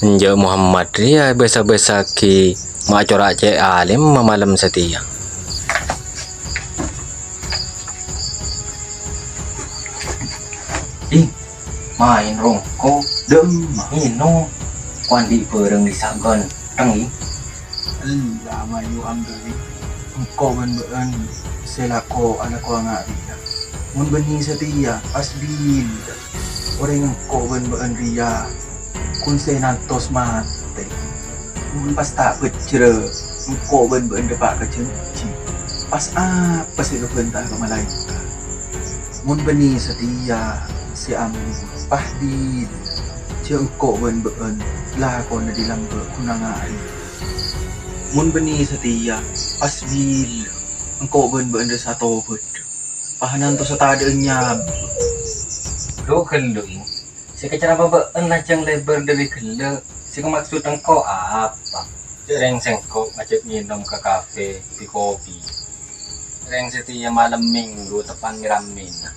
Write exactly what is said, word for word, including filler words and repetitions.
Enjâ' Muhammad rèya bâsa-bâsaghi ma' cora' cè' alèmma malem satèya. Ing, maèn rongko', dâ'emma ngènom. Ko' andi' bârâng dissa' ghântheng, Ing. Ella, mayu amberri'. Engko' bân bâ'ân sè lako-alako nga' rèya. Mon bânnè satèya, pas bilâ. Orèng engko' bân bâ'ân rèya, ghun sè nantos matè. Mon pas ta' bhâjjhrâ, engko' bân bâ'ân dâpa' ka jhânjhi. Pas apa sè èkabhânta ka malaèkat? Mon bânnè satèya sè ambu, pas bilâ. Jhâ' engko' bân bâ'ân lakona dâri lambâ' ghun nga' rèya. Mon bânnè satèya, pas bilâ. Engko' bân bâ'ân rèya satobât. Pas nantos tadâ'â nyabâ. Lo ghâllu, Ing. Sè èkacerrapa bâ'ân lanjhâng lèbâr dâri ghellâ'. Sè èkamaksod engko' apa? Jhâ' rèng sèngko' ngajhâk ngènom ka kafè, bi' kopi. Rèng satèya malem Minggu teppan mè-rammèna.